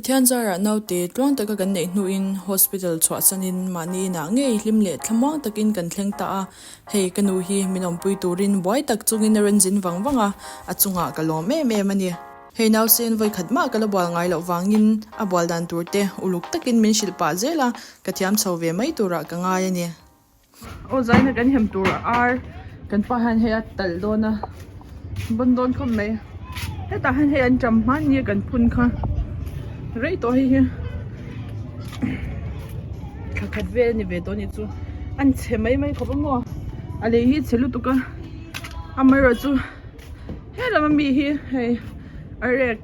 Pathian zarah naute tluang taka kan neih hnuin hospital chhuahsanin mahni inah ngei hlim leh thlamuang takin kan thleng ta a, hei ka nu hi min awmpui turin buai tak chungin a rawn zin vang vang a, a chungah ka lawm em em a ni. Hei nausen vawi khat mah ka la bual ngai loh vangin a bual dan tur te uluk takin min hrilh pah zel a, ka thiam chho ve mai turah ka ngai a ni. Aw zaina kan hem tur ar kan pa hian hei a talh dawn a bawn dawn khawp mai hetah hian hei an ṭam hman ni kan phun kha rei tawh hei hi thla khat vel a ni ve tawh a nih chu an chhe mai mai khawp a maw a lei hi chhe lutuk a amaherawhchu. He lam ami hi hei a rek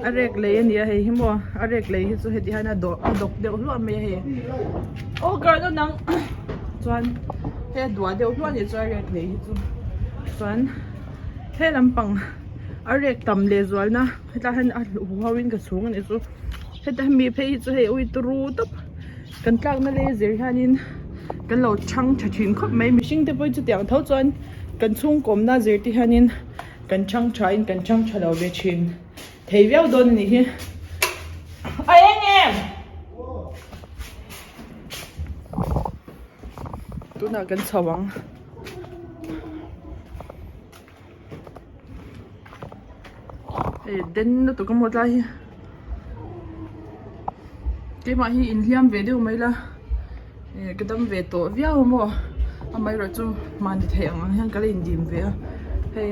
a rek lei a ni a hei hi maw a rek lei hi chu heti hian a dawh a dawk deuh hluah mai a hei aw kar dawn ang chuan hei a duah deuh hluah a nih chuan a rek lei hi chu chuan he lampang a rek tam leh zual na hetlai hian a huho in ka chhung a nih chu heta hemi phei hi chu hei ui turu tawp kan tlakna lei zir hianin kan lo chhang tha thin khawp mai mihring te pawh hi chutiang tho chuan. Kan chhungkawmna zirte hianin kan chhang tha in kan chhang tha lo ve thin thei viau dawn a nih hi. A eng em? Tunah kan chho ang. Hei den lutuk a maw tlai hi. Keimah hi inhliam ve deuh mai la eh ka dam ve tawh viau a maw amaherawh chu mahni theih ang ang hian ka la indim ve a hei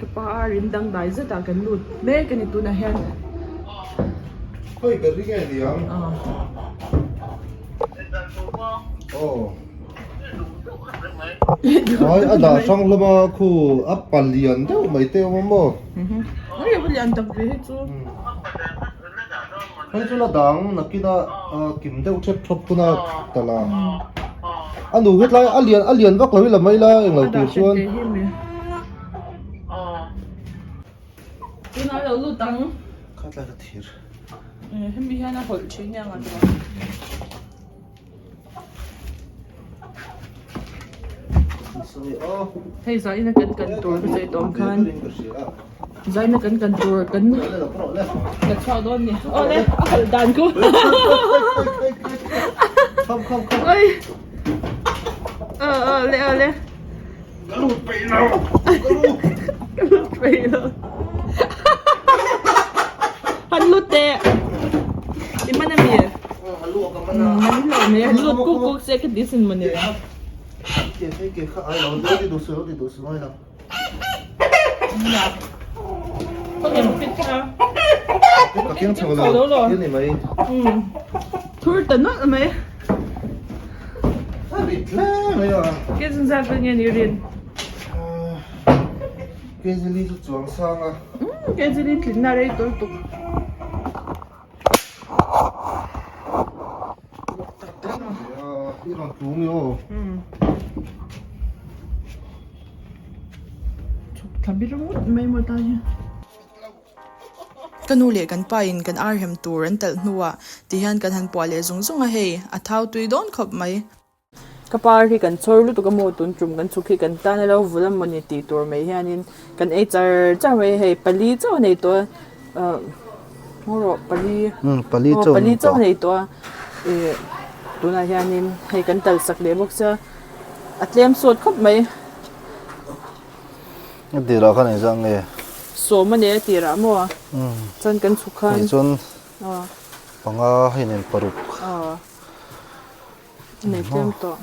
ka pa a rin dangdai zet ah kan lut mek a ni tunah hian. Khawi ber hi nge ni ang? Aw. Ai a dah hrang hlawm a khu a palian deuh mai te awm a maw? Hei a lian tak ve hi chu. Hei chu la dang nakin a kim deuh thep thawp hun a ta la. A nu hetlai a lian a lian vak lo i la mai la englo tur chuan. Tunah lo lut ang. Kha tlai ka thir. Hemi hian a hawlh thin nia nga tawh. Hei zaina kan kan tur ka sawi tawh ang khan zaina kan kan tur kan la chhuak dawn ni awle a khalh dan chu oi awle awle ka lut peih lo ka lut peih lo han lut teh i man a mi man lo mai a lut kuk kuk se ka ti sin mawni thur ta nawlh mai ke zun zat vel nge ni rin ke zun in tlinna rei tawlh tuk. Ka nu leh kan pa in kan ar hem tur an talh hnuah tihian kan han puah leh zung zung a hei a thau tui dawn khawp mai. Ka pa hi kan chhawr lutuk a maw tun tum kan chhuk hi kan tan a lo vul a mawni tih tur mai hianin kan ei char char mai a hei pali chauh a nei tawh a ah maw rawh pali aw pali chauh a nei tawh a ih tunah hianin hei kan tal sak leh bawk sia a tlem sawt khawp mai. A tirah khan engzah nge? Sawm a nei a tirah maw chuan kan chhuk khan chuan panga hei nen paruk. Nei tlem tawh.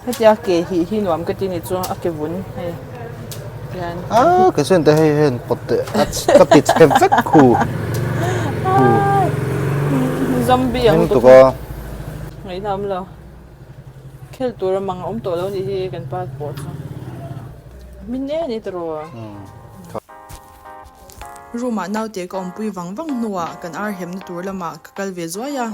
Hetia ke hi hi nuam ka ti ni chu a ke vun hei hian. A ke chuan te hei hian pawt teh a ka ti chhe vek khu. Khu. Zombie ang tuk a. Ngaihna awm lo. Khel tur a mang awm tawh lo ni hi kan pa pawh chu. Min e ni tawh. Room ah naute ka awmpui vang vang hnuah kan ar hemna tur lamah ka kal ve zuai a.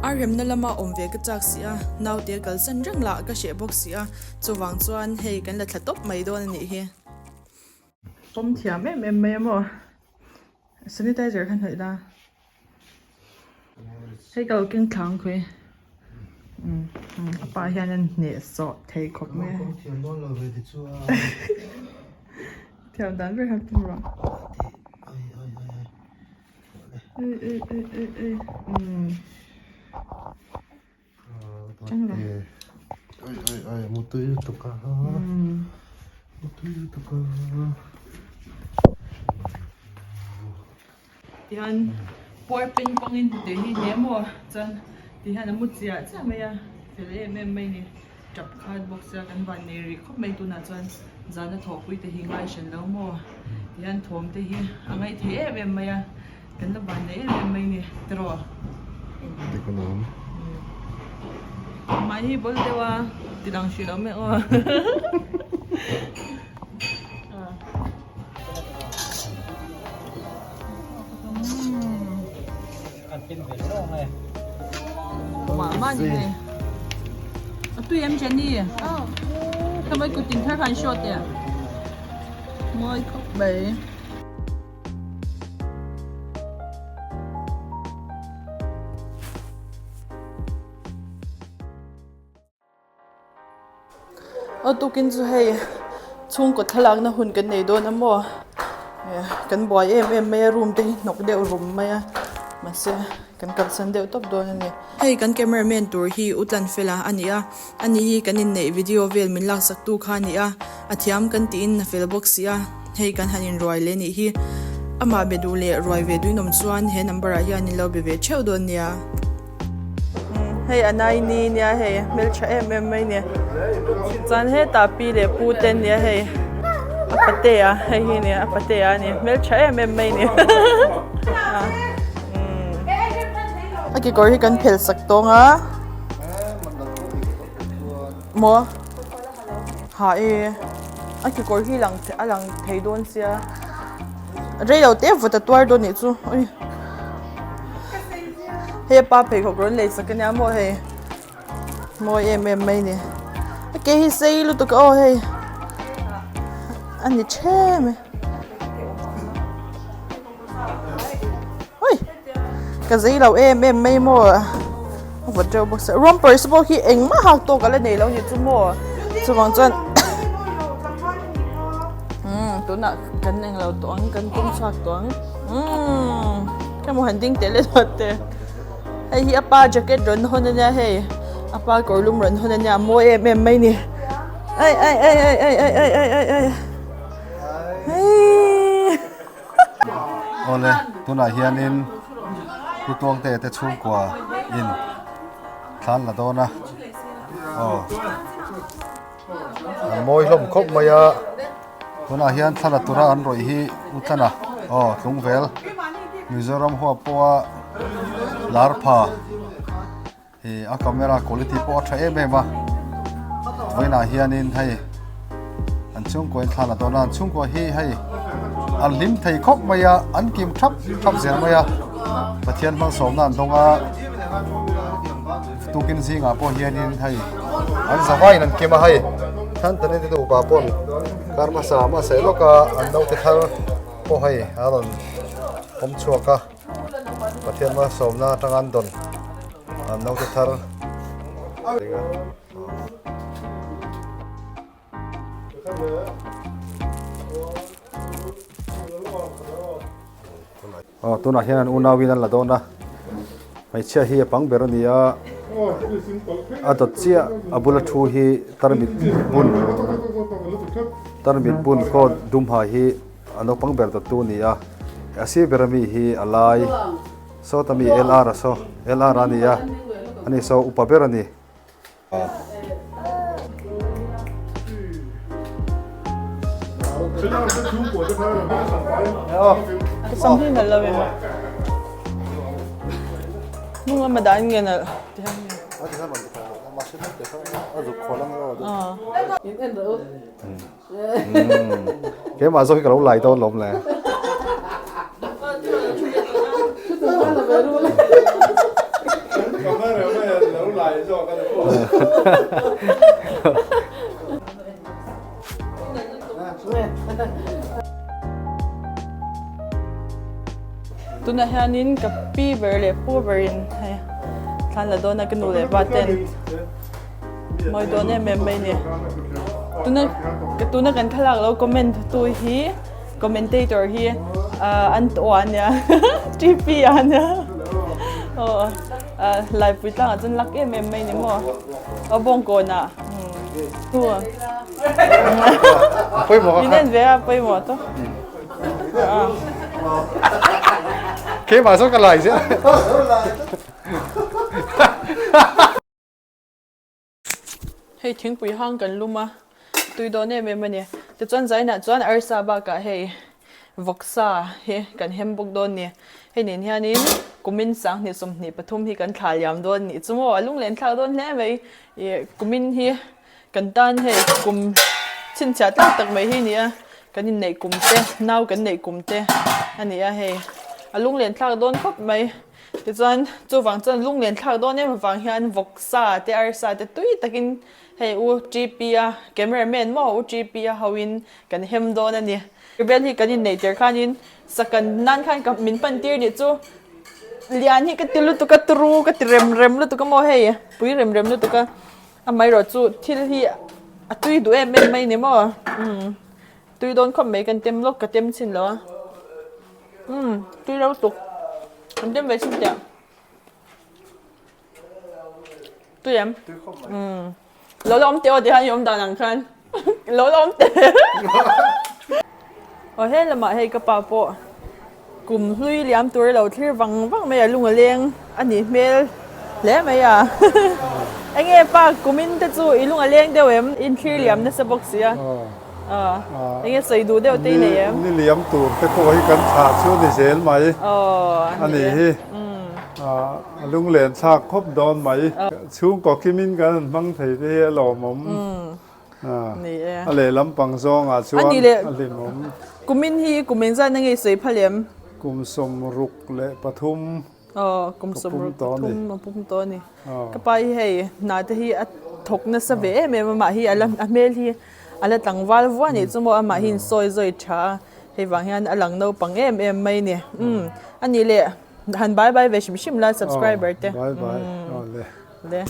Ar remna lama awm ve ka chak si a, naute kalsan reng lah ka hreh bawk si a, chuvang chuan hei kan la thla tawp mai dawn a nih hi. Pawm thiam em em mai a maw? Sanitizer kha hnawih la. Hei ka lo keng thlang khui. A pa hian a hneh sawh thei khawp mai a. Thiam dawn lo ve ti chu a. Thiam dan ber kha tum rawh. Ai ai ai ai. Tihian puar peng pangin hnute hi hle maw chuan tihian a mu chiah chiah mai a fel em em mai ni tap khat bawk sia kan van nei rih khawp mai tunah chuan zana thawhpui te hi ngai hran lo maw tihian thawm te hi a ngaih thei em em mai a kan la van nei em em mai ni tiraw mahni bawl deuh a ti lang hrih lo mai aw. Mah ni hei. A tui em Jenny? Ka mai kut in thar khan shot e. Mawi khawp mai. Aw tukin chu hei chhungkaw thlalakna hun kan nei dawn a maw kan buai em em mai a room te hi hnawk deuh rum mai a mahse kan kalsan deuh tawp dawn a ni. Hei kan camera man tur hi u Tlanfela a ni a, ani hi kan inneih video vel min laksak tu kha a ni a, a thiam kan tiin a fel bawk si a, hei kan han inruai leh nih hi. Amah be duh leh ruai ve duinawm chuan he number ah hian in lo be ve theuh dawn nia. Hei a naini nia hei hmeltha em em mai nia chuan hetah pi leh pu te an nia hei a patea hei hi nia a patea a ni hmeltha em em mai nia a kekawr hi kan phelh sak tawng a maw ha e a kekawr hi lang a lang thei dawn sia rei lo te vawt a tuar dawn nih chu. Hei a pa pheikhawk rawn lei sak ania maw hei mawi em em mai ni a ke hi sei lutuk a aw hei a ni them e ui ka zei lo em em mai maw a vawt reuh bawk sia romper se pawh khi engmah hak tawk a la nei lo ni chu maw chuvang chuan umm tunah kan englo tawh ang kan tum chhuak tawh ang. Umm ka hmu han ding teh le dawt te hei hi a pa jacket rawn hawn ania hei a pa kawr lum rawn hawn ania a mawi em em mai ni ai ai ai ai ai ai ai ai ai ai hei Awle tunah hianin Pu Tuangte te chhungkua in thlan la dawn a aw an mawi hlawm khawp mai a. Tunah hian thla la tura an rawih hi U Tlana aw Tlungvel Mizoram huap pawha lar pha ih a camera quality pawh a tha em em a vawiinah hianin hei an chhungkua in thla la dawn a an chhungkua hi hei an hlim thei khawp mai a an kim thap thap zel mai a Pathian hmalsawmna an dawng a tukin zingah pawh hianin hei an zavaiin an kim a hei Thantani te nupa pawn kar hmasa hmasa lawk a an naute thar pawh hei a rawn awm chhuak a Pathian malsawmna atanga an dawn an naute thar Aw tunah hian an unauin an la dawn a hmeichhia hi a pang ber a ni a a dawt chiah a bula thu hi tarmit bun tarmit bun coat dum ha hi a naupang ber dawttu a ni a a sir ber ami hi a lai sawta mi L R a saw L R a ni a ani saw upa ber a ni. Sam hi nalh lo em? Hnung lama dah in nge nalh? Keimah zawk hi ka lo lai dawn lawm le. Tunah hianin ka pi ber leh pu berin hei thlan la dawn a ka nu leh pa ten mawi dawn em em mai a ni. Tuna tuna kan thlalak lo comment tu hi commentator hi an tawh a nia TP a nia aw laipui tlangah chuan luck em em mai a ni maw aw bawngkawnah Pawimawh min en ve a pawimawh tawh. Keimah zawk ka lai zel. Hei thingpui hang kan lum a, tui dawn em em a ni. Tichuan zainah chuan arsa bakah hei vawksa hi kan hem bawk dawn ni. Hei nen hianin kumin sanghnih 23 hi kan thla liam dawn nih chu maw a lunglen thlak dawn hle mai. Ih kumin hi Kan tan hei kum chhinchhiah tlak tak mai hi a ni a, kan inneih kum te, nau kan neih kum te a ni a hei. A lunglen thlak dawn khawp mai. Tichuan chuvang chuan lunglen thlak dawn em avang hian vawksa te arsa te tui takin hei u TP a camera man maw u TP a hoin kan hem dawn a ni. Rebel hi kan inneih tir khanin sakan nan khan ka min pan tir nih chu lian hi ka ti lutuk a turu ka ti rem rem lutuk a maw hei pui rem rem lutuk a. Amaherawh chu thil hi a tui duh em em mai ni maw umm tui dawn khawp mai kan tem lawk ka tem chhin lo a umm tui reuh tuk kan tem ve chhin teh tui em umm lo la awm teh aw tih khan i awm dan ang khan lo la awm teh aw he lamah hei ka pa pawh. Kum hlui liam tur lo thlir vang vang mai a lung a leng a nih hmel hle mai a. Enge pa kumin te chu i lung a leng deuh em? In thlir liam nasa bawk si a. Enge sawi duh deuh te i nei em? Ni liam tur te pawh hi kan thlah chu ni zel mai a nih hi. A lunglen thlak khawp dawn mai. Chhungkaw kimin kan han hmang thei te hi a lawmawm. Ni e. A lehlam pang zawngah chuan A ni leh a hlimawm. Kumin hi kum engzat na ngei sawi phal em? Kum 63 Aw, kum ka sawm pum ruk tawh a ni. pathum a pum tawh a ni. Aw. Ka pa hi hei hna te hi a thawk nasa ve em em a, amah hi a la a hmel hi a la tlangval vuah anih chu maw amah hi insawi zawi tha a, hei vang hian a lang naupang em em mai a ni. Umm a nih leh han bye bye ve hrim hrim la subscriber te. Aw, bye bye. Aw le. Le.